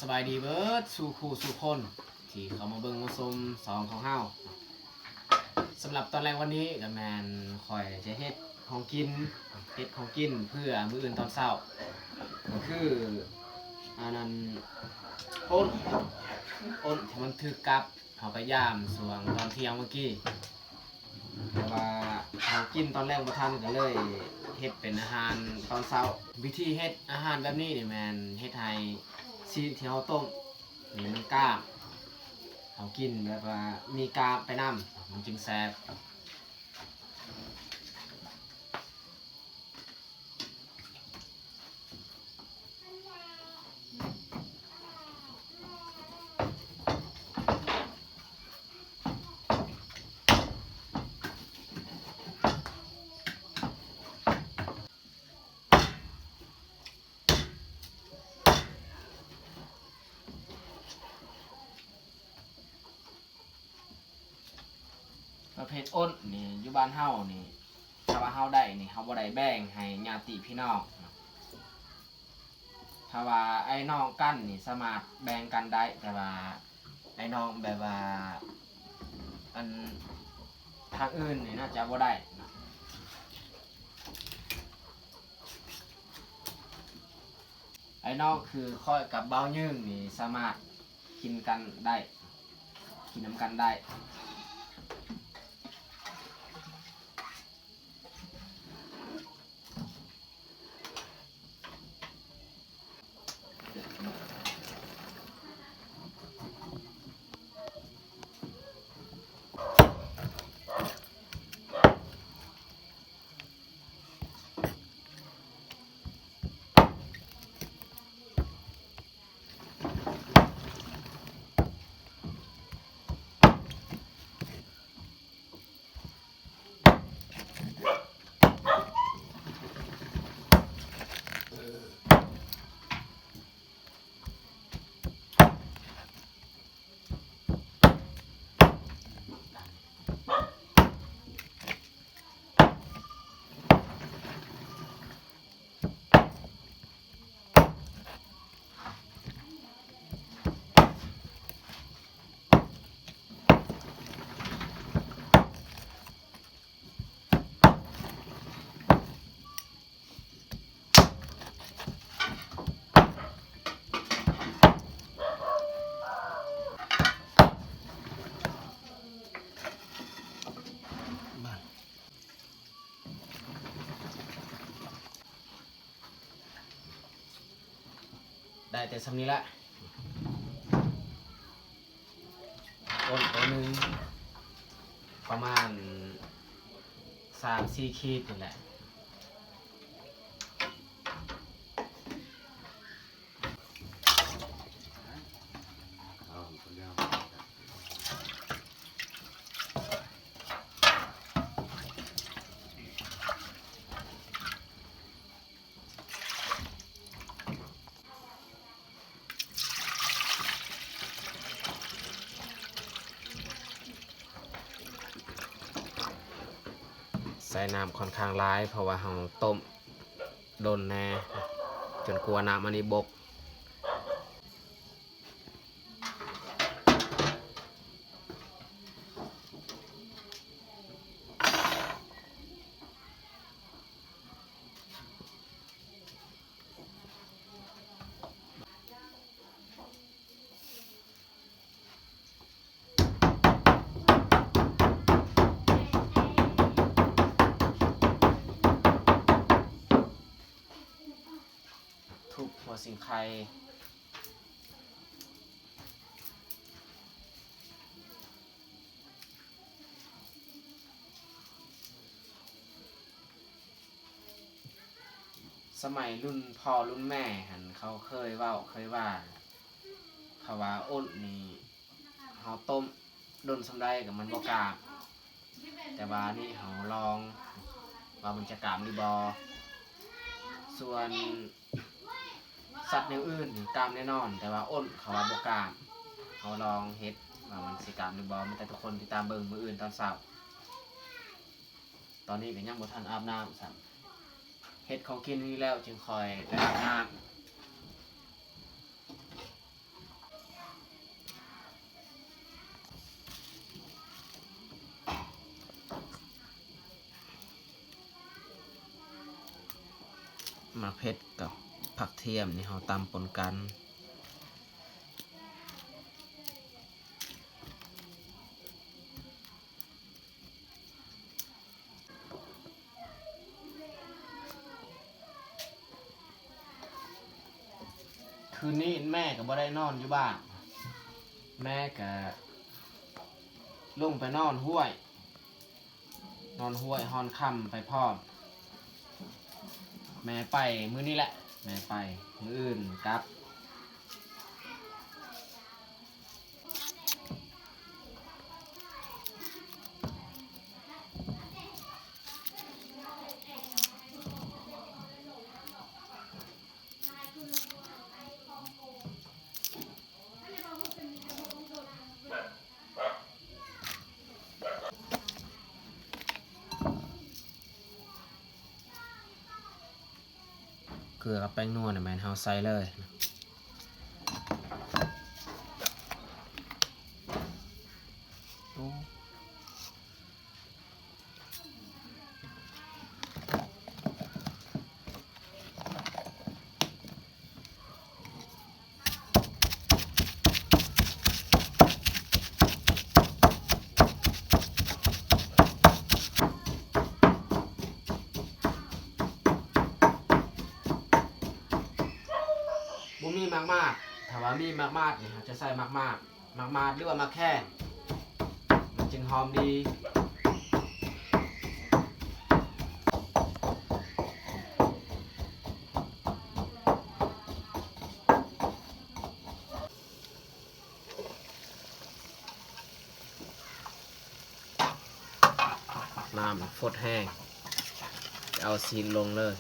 ສະບາຍດີເບີດສູ່ຄູ່ສູ່ຄົນທີ່ເຂົ້າມາເບິ່ງມາຊົມຊ່ອງຂອງເຮົາ. ສຳລັບຕອນແລງວັນນີ້ກໍແມ່ນຂ້ອຍຈະເຮັດຂອງກິນ ເຮັດຂອງກິນເພື່ອມື້ອື່ນຕອນເຊົ້າ ກໍຄື ອັນນັ້ນ ໂອດ ໂອດທີ່ມັນຖືກກັບ ເຮົາໄປຢາມຊ່ວງຕອນທ່ຽງມື້ກີ້ ແຕ່ວ່າເຮົາກິນຕອນແລງບໍ່ທັນ ກໍເລີຍເຮັດເປັນອາຫານຕອນເຊົ້າ. ວິທີເຮັດອາຫານແບບນີ້ນີ້ແມ່ນເຮັດໃຫ້ຊີ້ນທີ່ເຮົາຕົ້ມນີ້ມັນກ້າງ ເຮົາກິນແບບວ່າມີກ້າງໄປນຳ ມັນຈຶ່ງແຊບ. ປະເພດໂອດນີ້ ຢູ່ບ້ານເຮົານີ້ ຖ້າວ່າເຮົາໄດ້ນີ້ ເຮົາບໍ່ໄດ້ແບ່ງໃຫ້ຍາດຕິພີ່ນ້ອງ. ຖ້າວ່າອ້າຍນ້ອງກັນນີ້ສາມາດແບ່ງກັນໄດ້ ແຕ່ວ່າອ້າຍນ້ອງແບບວ່າ ອັນ ທາງອື່ນນີ້ໜ້າຈະບໍ່ໄດ້ນະ. ອ້າຍນ້ອງຄືຂ້ອຍກັບບ່າວຍືງນີ້ສາມາດກິນກັນໄດ້ ກິນນຳກັນໄດ້. ໄດ້ແຕ່ສ່ຳນີ້ລະ ໂອດໂຕໜຶ່ງປະມານສາມສີ່ຂີດນີ້ແຫຼະ. ໃສ່ນ້ຳຂ້ອນຂ້າງຫຼາຍ ເພາະວ່າເຮົາຕົ້ມດົນແນ່ ຈົນກວ່ານ້ຳອັນນີ້ບົກ. ທຸບຫົວສີໄຄ. ສະໄໝລຸ້ນພໍ່ລຸ້ນແມ່ຫັ້ນ ເຂົາເຄີຍເວົ້າເຄີຍວ່າ ເຂົາວ່າໂອດນີ້ ເຮົາຕົ້ມດົນສ່ຳໃດກໍມັນບໍ່ກາມ, ແຕ່ວ່ານີ້ເຮົາລອງວ່າມັນຈະກາມຫຼືບໍ່. ສ່ວນສັດແນວອື່ນນີ້ກາມແນ່ນອນ, ແຕ່ວ່າໂອດເຂົາວ່າບໍ່ກາມ. ເຮົາລອງເຮັດວ່າມັນຊິກາມຫຼືບໍ່, ມີແຕ່ທຸກຄົນຕິດຕາມເບິ່ງມື້ອື່ນຕອນເຊົ້າ. ຕອນນີ້ກໍຍັງບໍ່ທັນອາບນ້ຳຊ້ຳ, ເຮັດເຂົ້າກິນນີ້ແລ້ວຈຶ່ງຄ່ອຍໄປອາບນ້ຳ. ໝາກເຜັດກັບຜັກທຽມນີ້ເຮົາຕຳປົນກັນ. ຄືນນີ້ແມ່ກໍບໍ່ໄດ້ນອນຢູ່ບ້ານ, ແມ່ກໍລົງໄປນອນຫ້ວຍ, ນອນຫ້ວຍຮອນຄ່ຳໄປພ້ອມ. ແມ່ໄປມື້ນີ້ແຫຼະ, ແມ່ໄປ, ມື້ອື່ນກັບ. ເກືອກັບແປ້ງນົວນີ້ແມ່ນເຮົາໃສ່ເລີຍ. ໂອ້ ບໍ່ມີໝາກມາດ, ຖ້າວ່າມີໝາກມາດນີ້ ເຮົາຈະໃສ່ໝາກມາດ, ໝາກມາດ ຫຼືວ່າໝາກແຄນ ມັນຈຶ່ງຫອມດີ. ນ້ຳຟົດແຮງ, ຈະເອົາຊີ້ນລົງເລີຍ.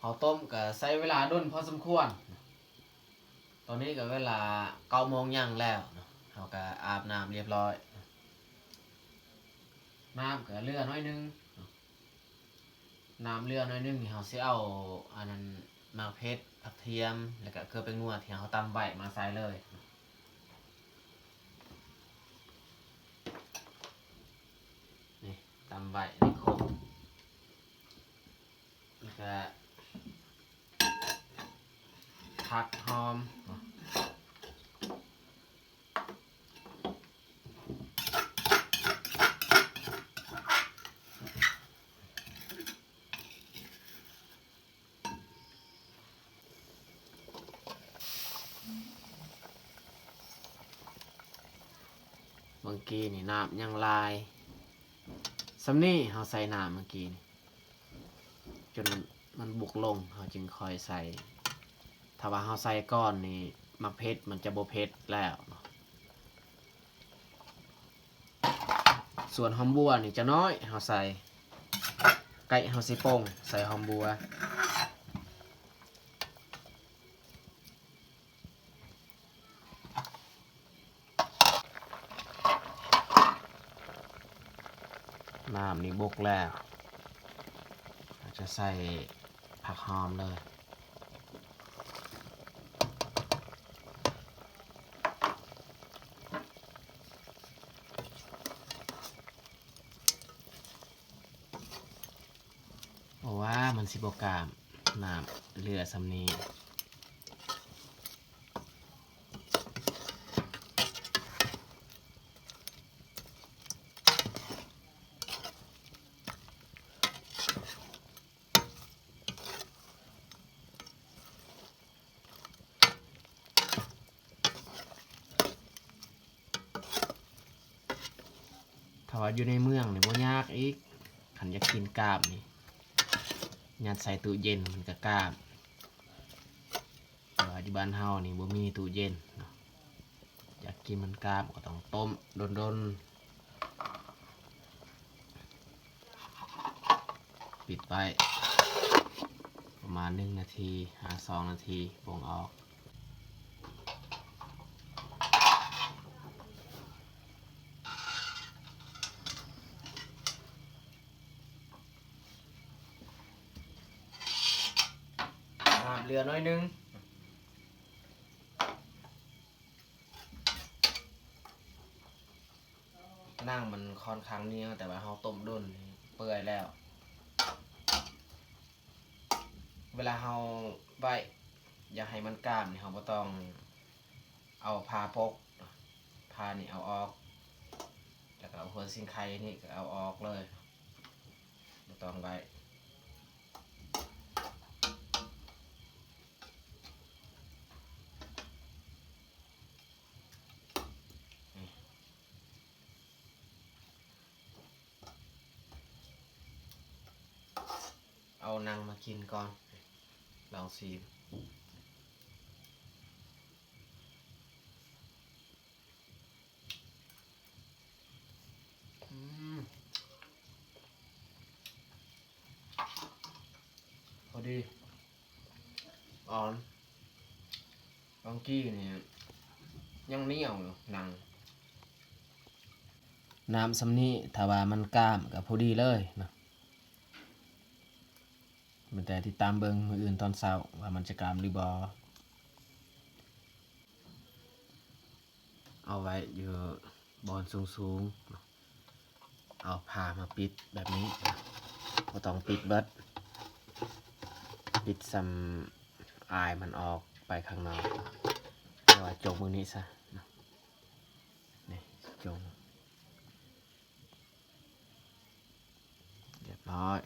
ເຮົາຕົ້ມກໍໃຊ້ເວລາດົນພໍສົມຄວນ. ຕອນນີ້ກໍເວລາເກົ້າໂມງຫຍັງແລ້ວເນາະ, ເຮົາກໍອາບນ້ຳລຽບຮ້ອຍ. ນ້ຳກໍເຫຼືອໜ້ອຍໜຶ່ງເນາະ, ນ້ຳເຫຼືອໜ້ອຍໜຶ່ງນີ້ ເຮົາຊິເອົາອັນນັ້ນ ໝາກເຜັດ, ຜັກທຽມ ແລ້ວກໍເກືອແປ້ງນົວທີ່ເຮົາຕຳໄວ້ມາໃສ່ເລີຍ. ນີ້ ຕຳໄວ້ໃນໂຄກ ແລ້ວກະຜັກຫອມ. ເມື່ອກີ້ນີ້ນ້ຳຍັງຫຼາຍ, ສ່ຳນີ້ເຮົາໃສ່ນ້ຳເມື່ອກີ້ນີ້ ຈົນມັນບຸກລົງ ເຮົາຈຶ່ງຄ່ອຍໃສ່. ຖ້າວ່າເຮົາໃສ່ກ່ອນນີ້ ໝາກເຜັດມັນຈະບໍ່ເຜັດແລ້ວເນາະ. ສ່ວນຫອມບົ່ວນີ້ຈະນ້ອຍ ເຮົາໃສ່ ໃກ້ເຮົາຊິປົງ ໃສ່ຫອມບົ່ວ. ນ້ຳນີ້ບົກແລ້ວ ເຮົາຈະໃສ່ຜັກຫອມເລີຍ. ເພາະວ່າມັນຊິບໍ່ກາມ ນ້ຳເຫຼືອສ່ຳນີ້. ຖ້າວ່າຢູ່ໃນເມືອງນີ້ບໍ່ຍາກອີກ ຄັນຢາກກິນກາບນີ້ ຍັດໃສ່ຕູ້ເຢັນມັນກະກ້າມ. ແຕ່ວ່າຢູ່ບ້ານເຮົານີ້ບໍ່ມີຕູ້ເຢັນເນາະ, ຢາກກິນມັນກ້າມກໍຕ້ອງຕົ້ມດົນໆ. ປິດໄວ້ປະມານໜຶ່ງນາທີຫາສອງນາທີ ປົງອອກ. ນ້ຳເຫຼືອໜ້ອຍໜຶ່ງ. ໜັງມັນຄ່ອນຂ້າງໜຽວ, ແຕ່ວ່າເຮົາຕົ້ມດົນເປື່ອຍແລ້ວ. ເວລາເຮົາໄວ້ຢາກໃຫ້ມັນກ້າມນີ້ ເຮົາບໍ່ຕ້ອງເອົາຜ້າປົກ, ຜ້ານີ້ເອົາອອກ, ແລ້ວກໍເອົາຫົວຊິງໄຄນີ້ກໍເອົາອອກເລີຍ, ບໍ່ຕ້ອງໄວ້. ເອົາໜັງມາກິນກ່ອນ ລອງຊີມ. ອືມ ພໍດີ ອ່ອນ. ບາງກີ້ນີ້ຍັງໜຽວຢູ່ໜັງ. ນ້ຳສ່ຳນີ້ ຖ້າວ່າມັນກ້າມກໍພໍດີເລີຍນະ. ມີແຕ່ຕິດຕາມເບິ່ງມື້ອື່ນຕອນເຊົ້າວ່າມັນຈະກ້າມຫຼືບໍ່. ເອົາໄວ້ຢູ່ບ່ອນສູງໆ ເອົາຜ້າມາປິດແບບນີ້, ບໍ່ຕ້ອງປິດເບິດ, ປິດສ່ຳອາຍມັນອອກໄປຂ້າງນອກ. ແຕ່ວ່າຈົງເບິ່ງນີ້ຊະ, ນີ້ ຈົງ ຮຽບຮ້ອຍ.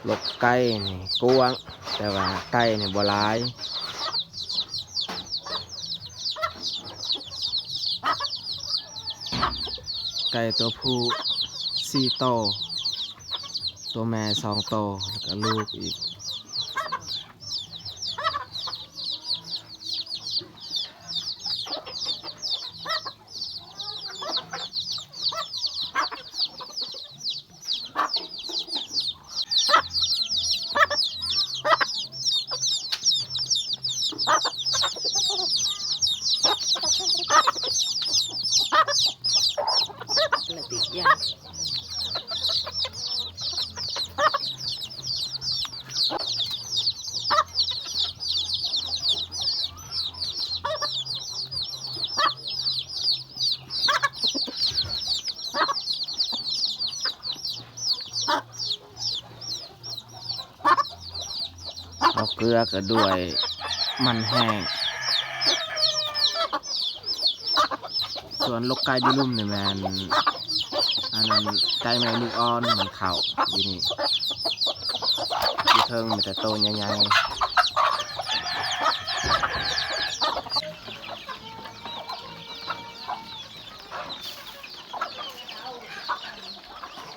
ລົກໄກ່ນີ້ກວ້າງ, ແຕ່ວ່າໄກ່ນີ້ບໍ່ຫຼາຍ. ໄກ່ຕົວຜູ້ສີ່ໂຕ, ຕົວແມ່ສອງໂຕ, ແລ້ວກໍລູກອີກ. ລະຕິດຢາ ເອົາເກືອກະດ້ວຍມັນແຫ້ງ. ສ່ວນລົກໄກ່ຢູ່ລຸ່ມນີ້ແມ່ນ ອັນນັ້ນ ໄກ່ແມ່ລູກອ່ອນມັນເຂົ້າຢູ່ນີ້, ຢູ່ເທິງມີແຕ່ໂຕໃຫຍ່ໆ.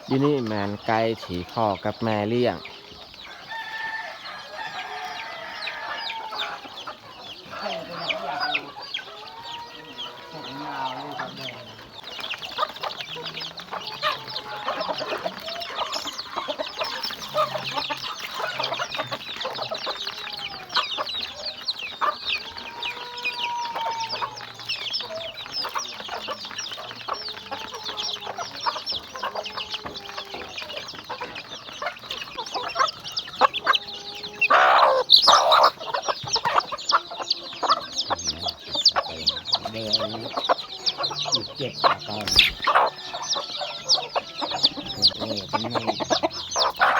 ຢູ່ນີ້ແມ່ນໄກ່ທີ່ພໍ່ກັບແມ່ລ້ຽງ. ເກັບເອົາກ່ອນ ໂອ້ ກຳລັງ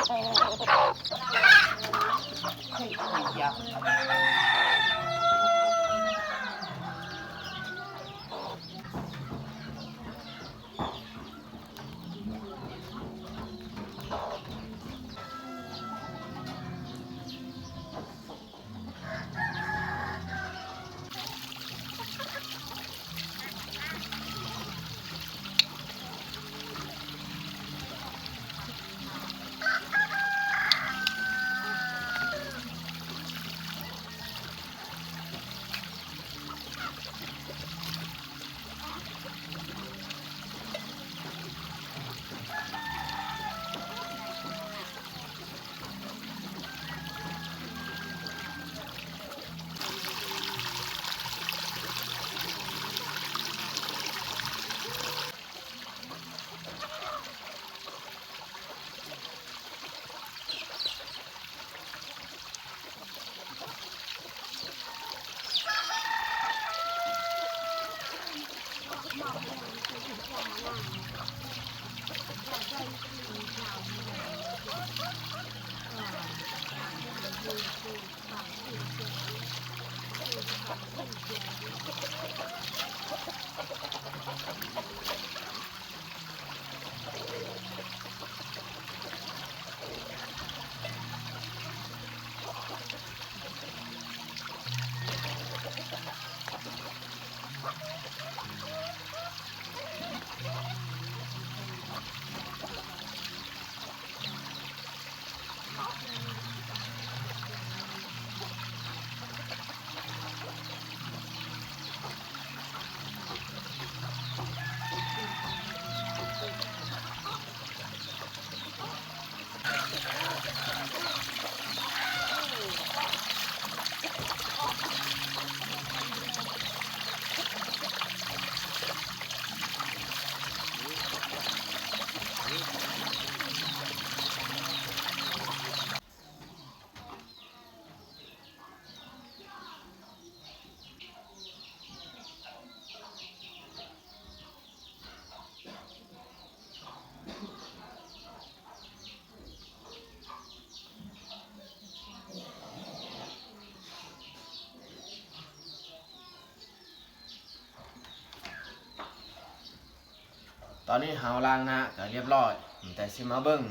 ຕອນນີ້ເຮົາລ້າງໜ້າກໍລຽບລ້ອຍ, ແຕ່ຊິມາເບິ່ງ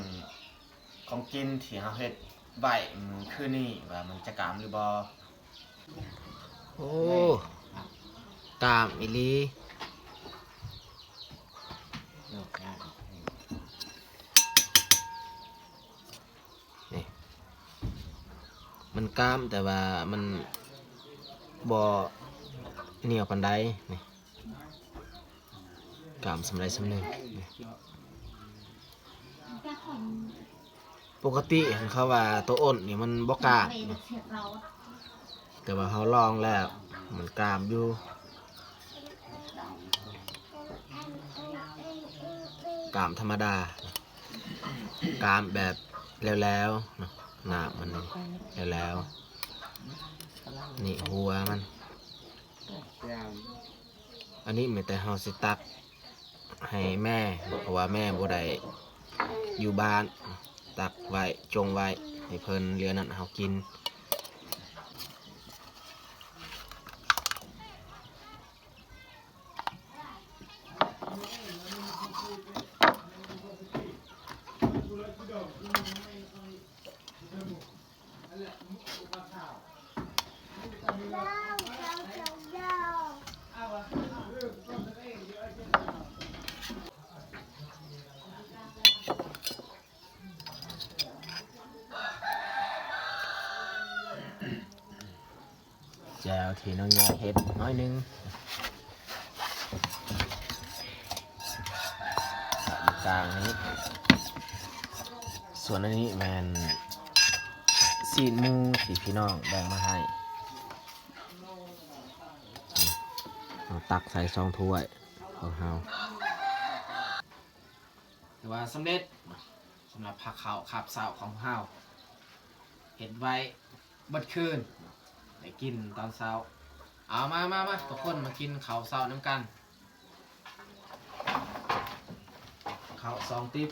ຂອງກິນທີ່ເຮົາເຮັດໄວ້ມື້ຄືນນີ້ວ່າມັນຈະກາມຫຼືບໍ່. ໂອ້ ກາມອີ່ຫຼີ. ນີ້ ມັນກາມ ແຕ່ວ່າມັນບໍ່ໜຽວປານໃດ. ນີ້ ກາມສ່ຳໃດສ່ຳໜຶ່ງ. ນີ້ ປົກກະຕິຫັ້ນເຂົາວ່າໂຕອົນນີ້ມັນບໍ່ກາມ, ແຕ່ວ່າເຮົາລອງແລ້ວມັນກາມຢູ່. ກາມທຳມະດາ, ກາມແບບແຫຼວໆເນາະ, ນ້ຳມັນແຫຼວໆ. ນີ້ຫົວມັນ. ອັນນີ້ແມ່ນແຕ່ເຮົາຊິຕັກໃຫ້ແມ່, ເພາະວ່າແມ່ບໍ່ໄດ້ຢູ່ບ້ານ, ຕັກໄວ້ ຈົ່ງໄວ້ໃຫ້ເພິ່ນ, ເຫຼືອນັ້ນເຮົາກິນ. ແຈ່ວທີ່ນ້ອງຍ່າເຮັດໜ້ອຍໜຶ່ງ, ໃສ່ຢູ່ກາງນີ້. ສ່ວນອັນນີ້ແມ່ນຊີ້ນໝູທີ່ພີ່ນ້ອງແບ່ງມາໃຫ້, ເຮົາຕັກໃສ່ສອງຖ້ວຍຂອງເຮົາ. ຖືວ່າສຳເລັດເນາະ ສຳລັບພາເຂົ້າຄາບເຊົ້າຂອງເຮົາ, ເຮັດໄວ້ເບິດຄືນ ໄດ້ກິນຕອນເຊົ້າ. ເອົາ ມາ ມາ ມາ ທຸກຄົນມາກິນເຂົ້າເຊົ້ານຳກັນ. ເຂົ້າສອງຕິບ.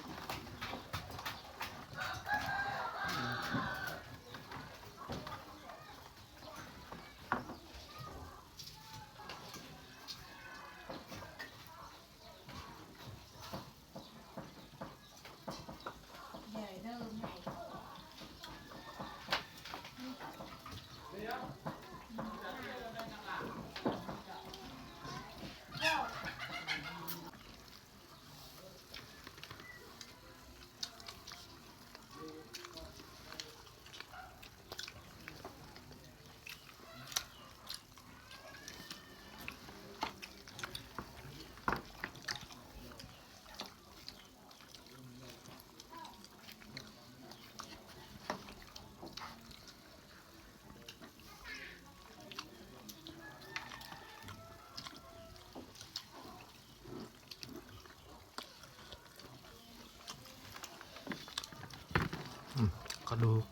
ອືມ ກະດູກ.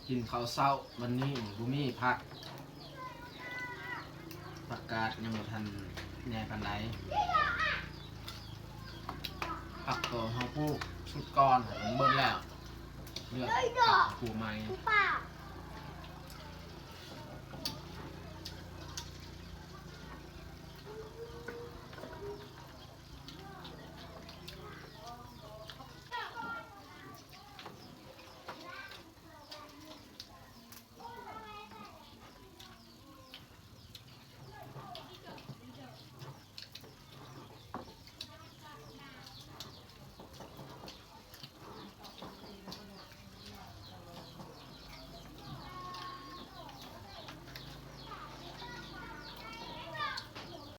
ກິນເຂົ້າເຊົ້າວັນນີ້ບໍ່ມີຜັກ ຜັກກາດຍັງບໍ່ທັນໃຫຍ່ປານໃດ. ຜັກໂຕເຮົາປູກຊຸດກ່ອນ ມັນເບິດແລ້ວ ເລືອກຜັກປູກໃໝ່.